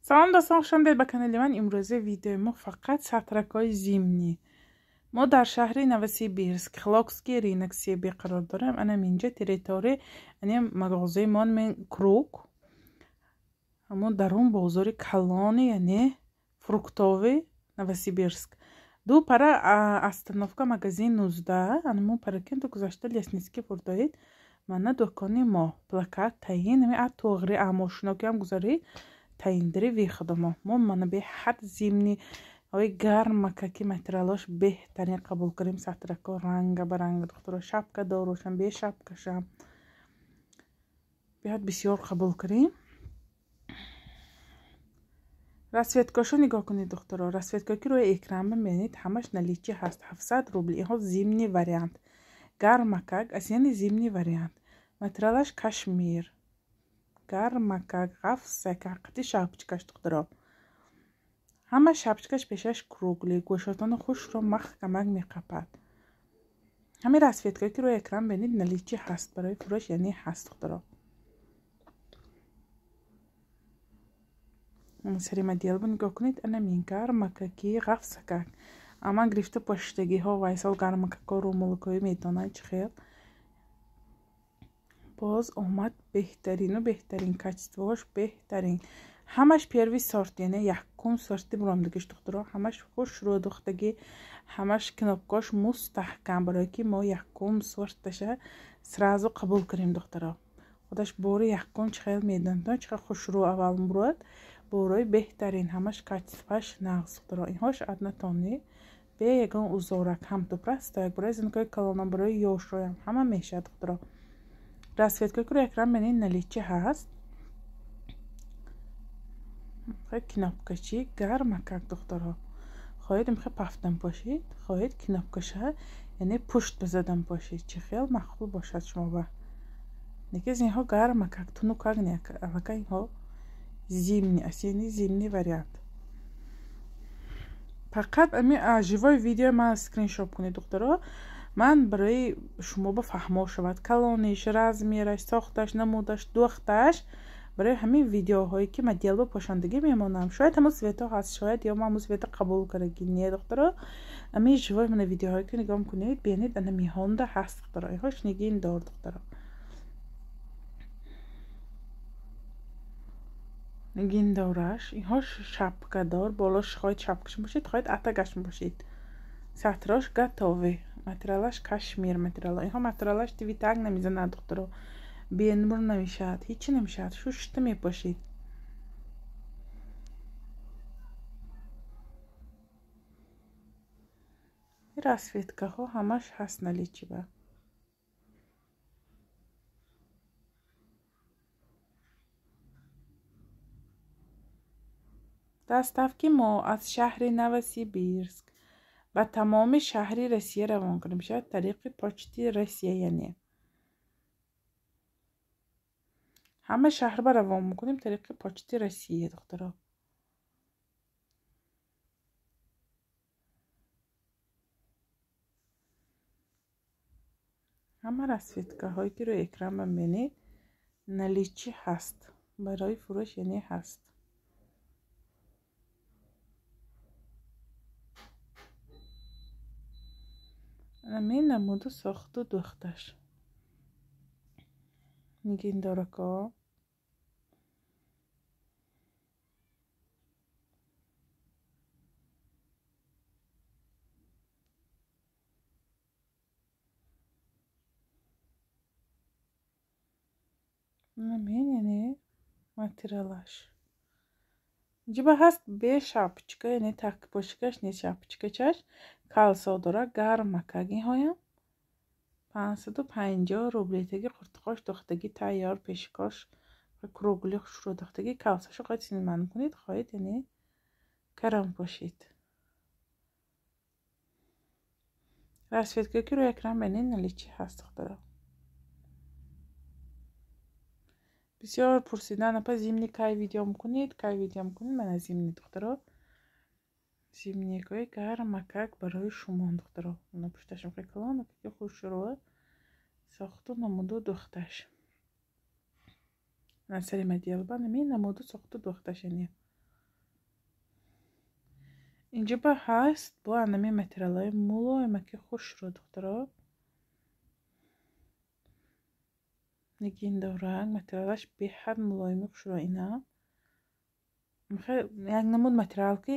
Салом дӯстон, хуш омадед ба канали ман. Имрӯза видеои мо фақат сатракҳои зимний. Мо дар шаҳри Новосибирск, Хилокский рынок себе қарор дорем. Анам инҷа территория, ане мағозаи мо мен Круг. Ҳамон дарун бозори калони, яъне фруктовый Новосибирск. Ду пара остановка магазин 19, анамон паракенту гузашта Лесницкий фурдоид. Мана дукони мо, плакат таин, ами а тоғри а мошинокиам гузарид. Таиндири виходамо. Мо мана беҳад зимний ҳои гармака ки материалош беҳтарин қабул кардем. Сатрако ранга ба ранга духтуро, шапка дорошам, бе шапкашам. Беҳад бисёр қабул кардем. Расцветкашо нигоҳ кунед, духтуро. Расцветка ки рӯи экран бибинед, ҳамаш наличии ҳаст. 700 рубл. Инҳо зимний вариант. Гармакак, яъне зимний вариант. Материалаш кашмир. Гармакак, ғафсак, ҳақиқати шапочкаш, духтуро. Ҳама шапочкаш пешаш круглый, гӯшотони хушро маҳкамак меқапад. Ҳамин расцветкае ки рӯи экран бинед, наличии ҳаст барои фурӯш, яъне ҳаст, духтуро. Сари моделбо нигоҳ кунед, анамин гармакаки ғафсакак. Аман гирифта поштагиҳо вайсол гармакако рӯмолукҳои медонанд чӣ хел. Боз омад беҳтарину беҳтарин, качествош беҳтарин. Ҳамаш первый сорт, яъне якум сорти буромдагиш, духтуро. Ҳамаш хушрӯ духтагӣ, ҳамаш кнопкош мустаҳкам, барое ки мо якум сорташа сразу қабул кунем, духтуро. Худаш бори якум чӣ хел медонад, чӣ хел хушрӯ аввал мебурад. Борои беҳтарин, ҳамаш качестваш нағз, духтуро. Инҳош однотонный, бе ягон узорак, ҳамту просто як барои зинкои калонам, барои ёшоям ҳама мешавад, духтуро. Расцветкое ки рӯи экран бинед, наличии ҳаст. Кнопкачи гармакак, духтуро. Хоҳед имхел пафтан пошед, хоҳед кнопкаша, яъне пушт бизадан пошед, чӣ хел маъқул бошад шумо ба. Лекин инҳо гармакак, тунукак не, аллакай инҳо зимний, осенний зимний вариант. Фақат ами живой видео ман скриншот кунед, духтуро. Ман барои шумо ба фаҳмо шавад калониш, размераш, сохташ, намудаш, духташ. Барои ҳамин видеоҳое ки моделбо пошандагӣ мемонам, шояд ҳамон цветҳо ҳаст, шояд ё ман ҳамон цвета қабул кардагӣ не, духтуро. Ами живой мана видеоҳое ки нигоҳ кунед, бинед, ана миҳонда ҳаст, духтуро. Инҳош нигин дор, духтуро. Нигин дораш, инҳош шапкадор, болош хоҳед шапкашон бошед, хоҳед атагашон бошед. Сатрош готовый. Материалаш кашмир материал. Инҳо материалаш твитак намезанад, духтуро. Бенур намешавад, ҳечи намешавад, шушта мепошед. Расцветкаҳо ҳамаш ҳаст наличии ба. Доставки мо аз шаҳри Новосибирск ба тамоми шаҳри Россия равон карда мешавад тариқи почти Россия, яъне ҳама шаҳрба равон мекунем тариқи почти Россия, духтуро. Ҳама расцветкаҳое ки рӯи экран бинед, наличии ҳаст барои фурӯш, яъне ҳаст. Ҳамин намуду сохту духташ. Нигиндорако. Ҳамин яъне материалаш. Инҷоба ҳаст бе шапочка, яъне такпошикаш не, шапочкачаш калсо дора, гармакак инҳоям 550 рубли. Теги қуртиқош духтагӣ тайёр, пешикош круглый хушрӯ духтагӣ, калсашо хоҳед синман кунед, хоҳед яъне карам пошед. Расцветка ки рӯи экран бинед, наличии ҳаст, духтуро. Бисёр пурсидан, апа, зимний кай видео мекунед, кай видео мекунед? Мана зимний, духтуро. Зимникҳои гармакак барои шумо, духтуро. Ана пушташам хеле калон, ки хушрӯ сохту намуду духташ. Сари моделба намуду сохту духташ, яъне. Инҷа ба ҳаст бо анами материалҳои мулоима ки хушрӯ, духтаро. Нигиндоранг материалаш беҳад мулоими хушрӯ ина. Як намуд материал ки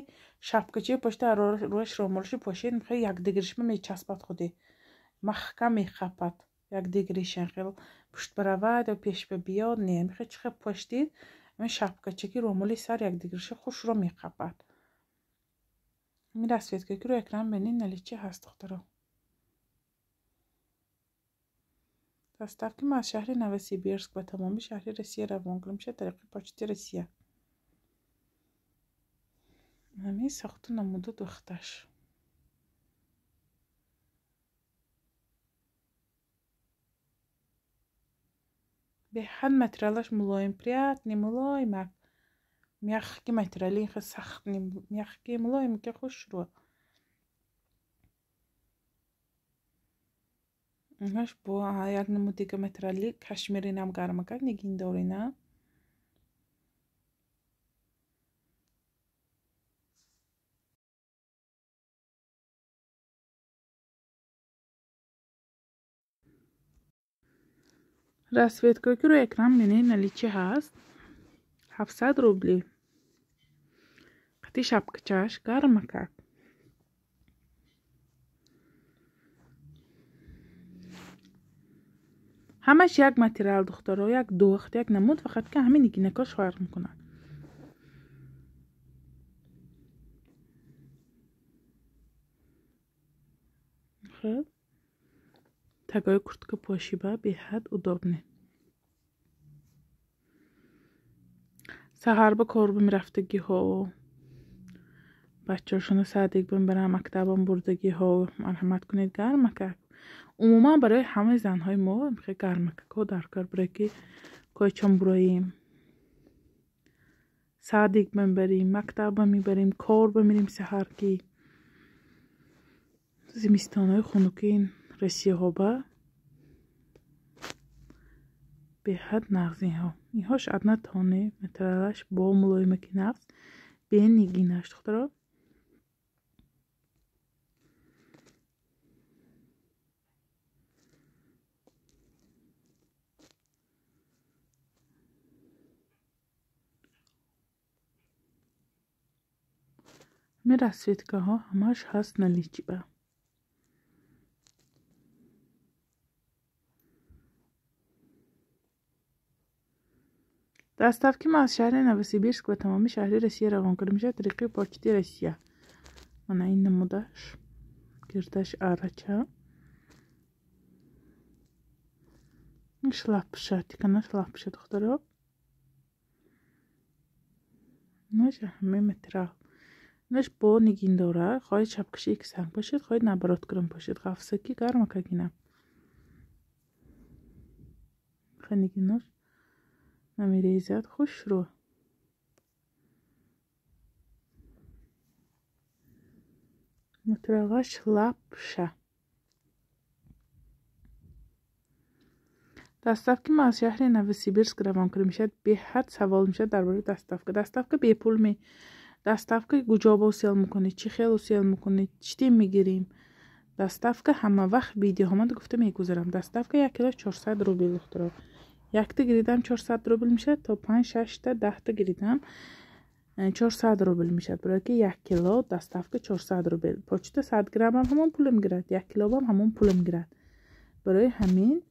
шапкачи пошта рӯяш ромолши пошед, мехоҳ якдигаришма мечаспад худи. Маҳкам мехапад. Якдигаришан хел пушт баравад ё пеш ба биёд, не, мехоҳ чӣ хел поштид, ҳамин шапкача ки ромоли сар якдигариши хушро мехапад. Ин расцветка ки рӯи экран бинед, наличии ҳаст, духтаро. Доставки ма аз шаҳри Новосибирск ба тамоми шаҳри Россия равон кунем мешавад тариқи почти Россия. Ҳамин сохту намуду духташ. Беҳад материалаш мулоим, приятный, мулоимак. Мягкий материали, ин хел сахт, мягкий, мулоим ки хушрӯ. Инаш бо як намуд дига материали кашмиринам гармакак нигиндорина. Расцветка ки рӯи экран бинед, наличии ҳаст. 700 рубли. Қати шапкачаш гармакак. Ҳамаш як материал, духтаро, як духт, як намуд, фақат ки ҳамин нигинакош фарқ мекунад. Хел тагои куртка пошиба беҳад удобный. Саҳар ба кор бимерафтагиҳо, бачаҳошонро садик бимебаранд, мактабам бурдагиҳо, марҳамат кунед гармакак. Умуман барои ҳамаи занҳои мо хеле гармакакҳо дар кор, барое ки кӯчон буроем, садик мебарем, мактаб мебарем, кор бимерем саҳар ки зимистонҳои хунукин Россияҳо ба беҳад нағз инҳо. Инҳош одна тоне, материалаш бо мулоимаки нағз, бенигинаш, духтаро. Ҳамин расцветкаҳо ҳамаш ҳаст наличии ба. Доставки ма аз шаҳри Новосибирск ба тамоми шаҳри Россия равон карда мешавад тариқи почти Россия. Мана ин намудаш, гирдаш арача. Шлапша, тикана шлапша, духтаро. Инаш ҳамаи материал. Инаш бо нигиндора, хоҳед шапкаши иксанг бошед, хоҳед наоборот кунам бошед. Ғафсаки гармакагина. Хеле нигинош намерезад, хушрӯ. Материалаш лапша. Доставки ма аз шаҳри Новосибирск равон карда мешавад. Беҳад савол мешавад дар бораи доставка. Доставка бепул ме. Доставка куҷо ба усел мекунед, чӣ хел усел мекунед, чӣ тем мегирем. Доставка ҳама вақт видеоҳомада гуфта мегузарам. Доставка 1 кило 400 рубл, духтаро. Якта гиридам 400 рубл мешавад, то 5, 6 та, 10 та гиридам 400 рубл мешавад. Барои ки 1 кило доставка 400 рубл. Почта 100 грамм ҳам ҳамон пул мегирад, 1 кило ҳам ҳамон пул мегирад. Барои ҳамин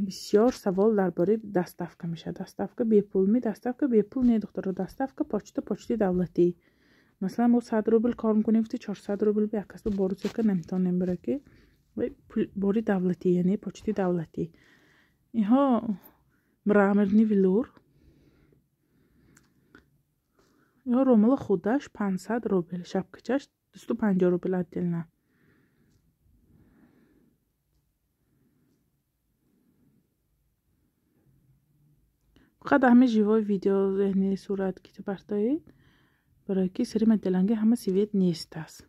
бисёр савол дар бораи доставка мешавад. Доставка бепул ми, доставка бепул не, духтаро. Доставка почта, почти давлатӣ. Масалан, мо 100 рубл кор мекунем, 400 рубл ба як кас бо русия наметавонем, барои ки бори давлатӣ, яъне почти давлатӣ. Инҳо мраморный велюр. Инҳо ромола худаш 500 рубл, шапкачаш 250 рубл отдельно. Фақат ҳамаи живой видео, яъне сурат ки партоед, барои ки сари маделанги ҳама свет нест аст.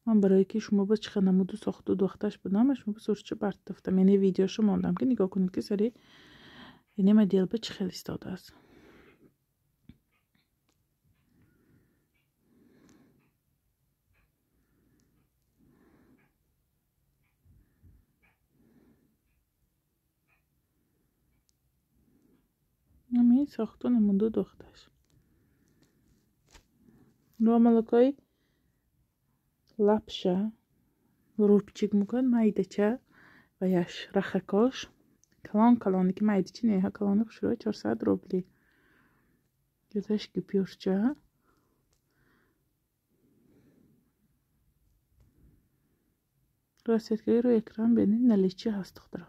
Ман барои ки шумо ба чӣ хел намуду сохту духташ будам, шумо ба суратча партофтам, яъне видеошо мондам ки нигоҳ кунед ки сари яъне модел ба чӣ хел истодааст. Сохту намуду духташ. Ромалакои лапша рубчик мукун майдача ва яш рахакош калон калони ки майдачи не ха калони хушрӯ 400 рубли. Гузашт гипюрча. Расцветкаи рӯи экран бинед наличи ҳаст духтаро.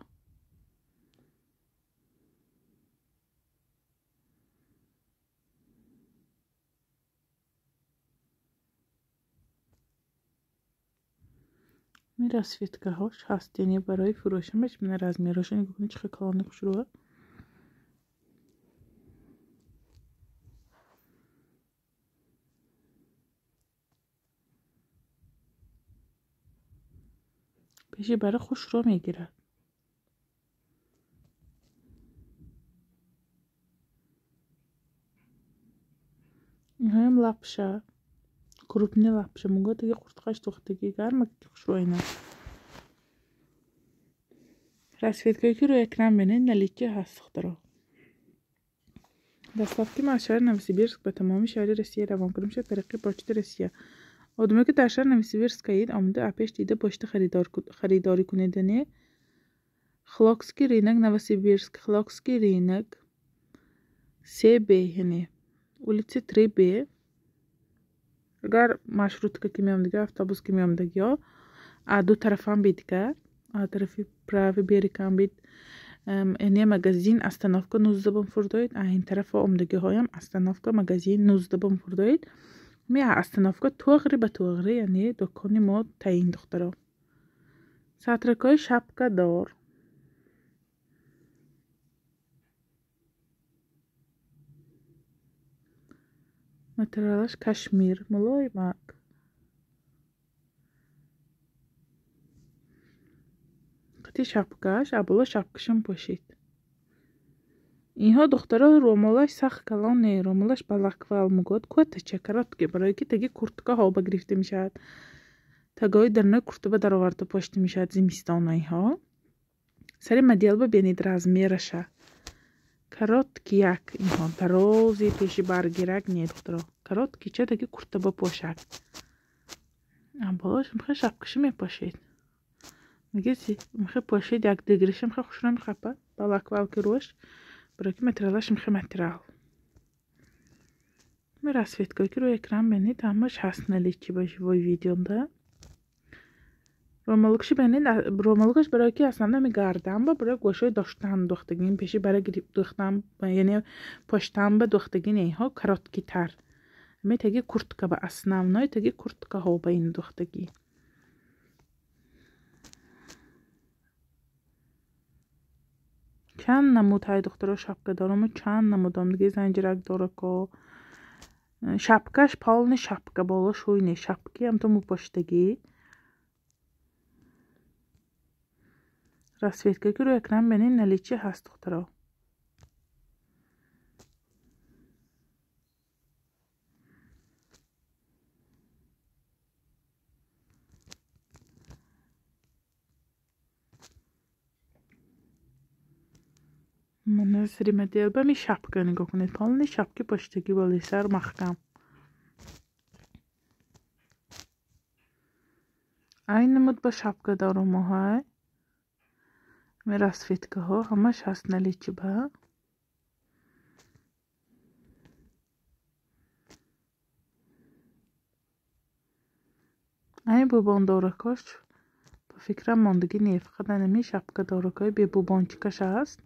Ин расцветкаҳош ҳаст, яъне барои фурӯшамаш мана размерҳоша нигоҳ кунед чӣ хел калони хушрӯа. Пеши бара хушрӯ мегирад. Инҳоям лапша, крупни лапша мугӯяд, таги қуртқаш духтаги гарма ки хушрӯ ина. Расцветкае ки рӯи экран бинед наличи ҳаст духтаро. Доставки ма аз шаҳри Новосибирск ба тамоми шаҳри Россия равон карда мешавад тариқи почта Россия. Одамое ки дар шаҳри Новосибирскаед, омада апеш дида почта харидорӣ кунед. Яъне Хлокский рынок, Новосибирск, Хлокский рынок, 3Б, яъне улица 3Б. Агар маршрутка ки меомдага, автобус ки меомдагиё, а ду тарафам бидга, а тарафи правый берегам бид, яъне магазин остановка 19 бом фурдоед, а ин тарафа омдагиҳоям остановка магазин 19 бом фурдоед. Ме остановка тоғри ба тоғри, яъне дукони мо таин духтаро. Сатракҳои шапкадор. Материалаш кашмир, мулоимак. Қити шапкаш, аболо шапкашам пошид. Инҳо духтаро ромолаш сахт калон не, ромолаш балаквал мугӯяд, кӯтача короткий, барое ки таги куртка ҳоба гирифта мешавад. Тагои дарунаи куртаба дароварда пошида мешавад зимистона инҳо. Сари моделба бинед размераша. Короткий як инҳо, тарози пеши баргирак не духтаро. Короткийча таги куртаба пошак. Болош мехе шапкаша мепошед. Меги мехе пошед як дигриша мехе хушрӯ мехапа, балаквал ки рӯш. Барои ки материалаш мехе материал. Ме расцветкае ки рӯи экран бинед ҳамаш ҳаст наличи ба живои видеода. Ромалукши бинед, ромалукаш барое ки аслан ами гарданба барои гӯшои доштан духтагин, пеши бара духтан, яъне поштанба духтагин инҳо короткитар. Ами таги куртка ба основной таги курткаҳо ба ин духтагӣ. Чанд намуд ҳай духтаро шапка дорам, чанд намудам диге занҷирак дорако. Шапкаш полный шапка боло шӯй не, шапки ҳам то мупоштагӣ. Расцветка ки рӯи экран бинед наличи ҳаст духтаро. Мана сари моделба ми шапка нигоҳ кунед, полный шапки поштагӣ болои сар маҳкам. Ай намуд ба шапка дорум моҳай. Ми расцветкаҳо ҳамаш ҳаст наличи ба. Ай бубондоракош ба фикрам мондагӣ не, фақат анами шапка доракҳои бебубончикаш ҳаст.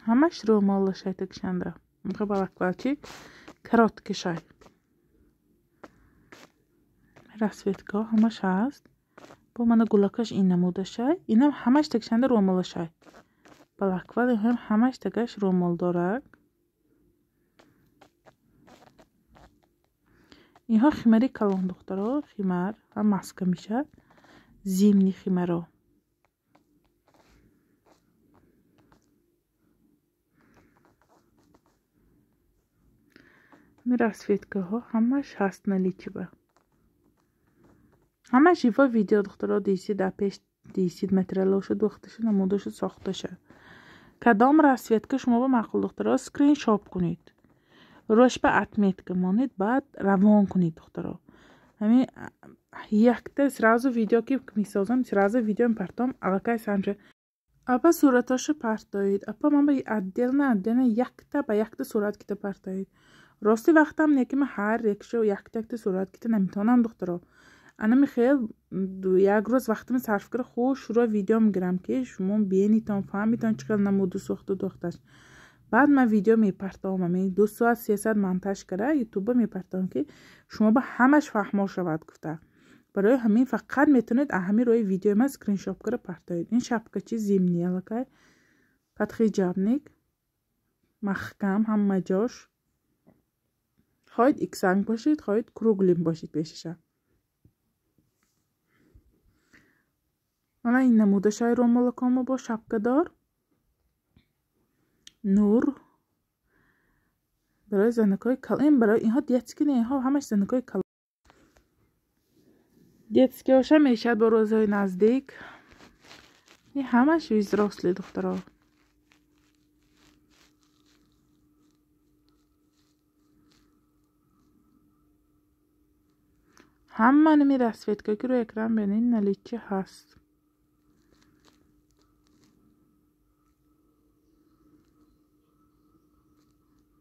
Ҳамаш рӯмолашай такшанда. Мехе балаквалчи короткишай. Расцветкаҳо ҳамаш ҳаст. Бо мана гулакаш ин намудашай. Инам ҳамаш такшанда рӯмолашай. Балаквал инҳоям ҳамаш тагаш рӯмол дорак. Инҳо химари калон духтаро, химар ҳам маска мешавад. Зимний химаро. Ами расцветкаҳо ҳамаш ҳаст наличиба. Ҳама живой видео духтаро дисид, дар пеш дисид материалошу духташа, намудашу сохташа. Кадом расцветка шумо ба маъқул духтаро скриншот кунед. Рӯш ба отметка монед, баъд равон кунед духтаро. Ҳамин якта сразу видео ки мисозам, сразу видео мепартом, аллакай санҷа. Апа суратошу партоед. Апа ман ба отдельно отдельно якта ба якта сурат кита партоед. Рости вақтам не ки ман ҳар якшо якта якта сурат кита наметавонам духтаро. Ана хел як рӯз вақтам сарф кара хуш шуро видео мегирам ки шумо бинитон, фаҳмитон чӣ хел намуду сохту духташ. Баъд ман видео мепартом, ами 2 соат 3 соат монтаж кара ютуба мепартом ки шумо ба ҳамаш фаҳмо шавад гуфта. Барои ҳамин фақат метавонед ҳамин рӯи видеои ман скриншот кара партоед. Ин шапкачи зимний аллакай подхиҷабник маҳкам ҳама ҷош. Хоҳед иксанг бошед, хоҳед круглим бошед пешаша. Мана ин намудашай ромалакомо бо шапкадор. Нур барои занакҳои калон, ин барои инҳо детский не, инҳо ҳамаш занакҳои калон. Детскиоша мешавад бо рӯзҳои наздик. Ин ҳамаш взрослый духтаро. Ҳама нами расцветка ки рӯи экран бинед наличи ҳаст.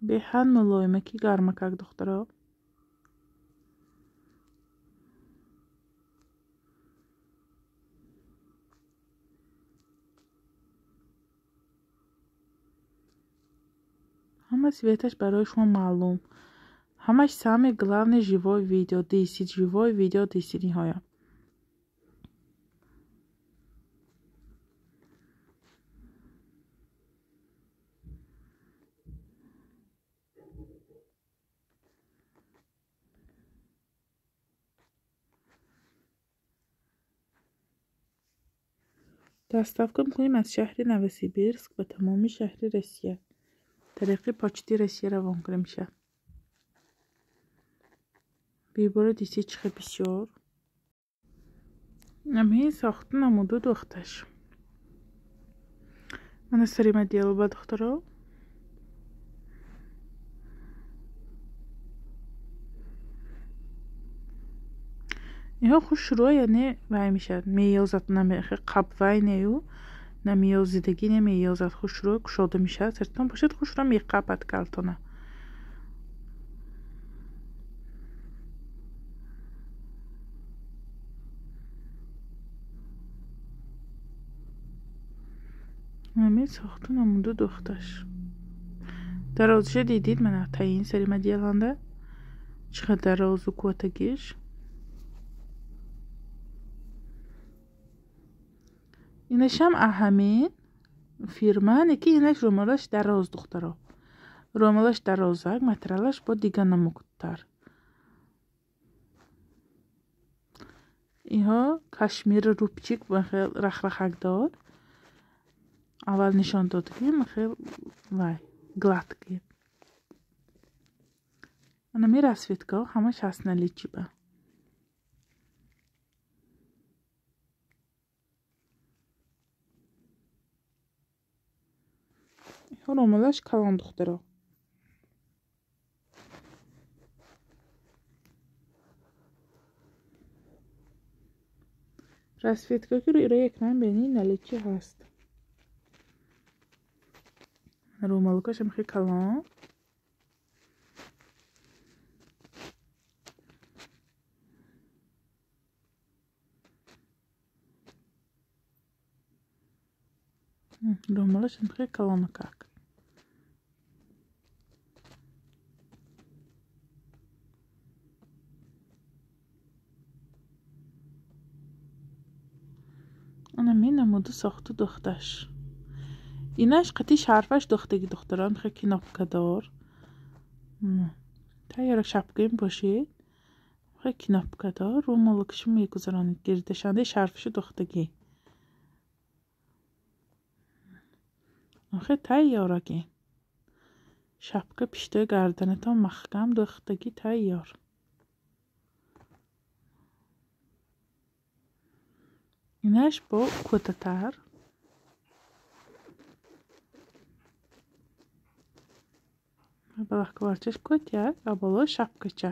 Беҳад мулоима ки гармакак духтаро. Ҳама цветаш барои шумо маълум. Ҳамаш самое главное живой видео дисид, живой видео дисид ниҳоя. Доставка мекунем аз шаҳри Новосибирск ба тамоми шаҳри Россия. Тариқи почти Россия равон кунем ша. Бибора диси чихе бисёр. Ҳамин сохту намуду духташ. Мана сарима делба духтаро. Инҳо хушрӯ яъне вай мешавад. Меёзад қаб вай нею намеёзидагӣ намеёзад. Хушрӯ кушода мешавад. Сартон бошад хушрӯ меқапад калтона. Ҳамин сохту намуду духташ. Дарозиша дидид мана таин сарима деланда. Чӣ қадр дарозу кӯтагиш. Инашам ҳамин фирма, не ки инаш румолаш дароз духтаро. Румолаш дарозак, материалаш бо дига намудтар. Инҳо кашмир рубчик хел рахрахакдор. Аввал нишон дод ки хел вай гладкий. Ана ми расцветка ҳамаш ҳаст наличиба. Ромалаш калон духтаро. Расцветка ки рӯи экран бинед наличи ҳаст. Румалукашам хеле калон. Румалашам хеле калонакак. Ана намуду сохту духташ. Инаш қати шарфаш духтаги духтарон хеле кнопкадор. Тайёра шапкаим бошед. Хеле кнопкадор румолукши мегузаронед гирдашандаи шарфаши духтагӣ. Хеле тайёраги. Шапка пиштои гарданатон маҳкам духтагӣ тайёр. Инаш бо кӯтатар. Балахкаварчаш кӯтяк, а боло шапкача.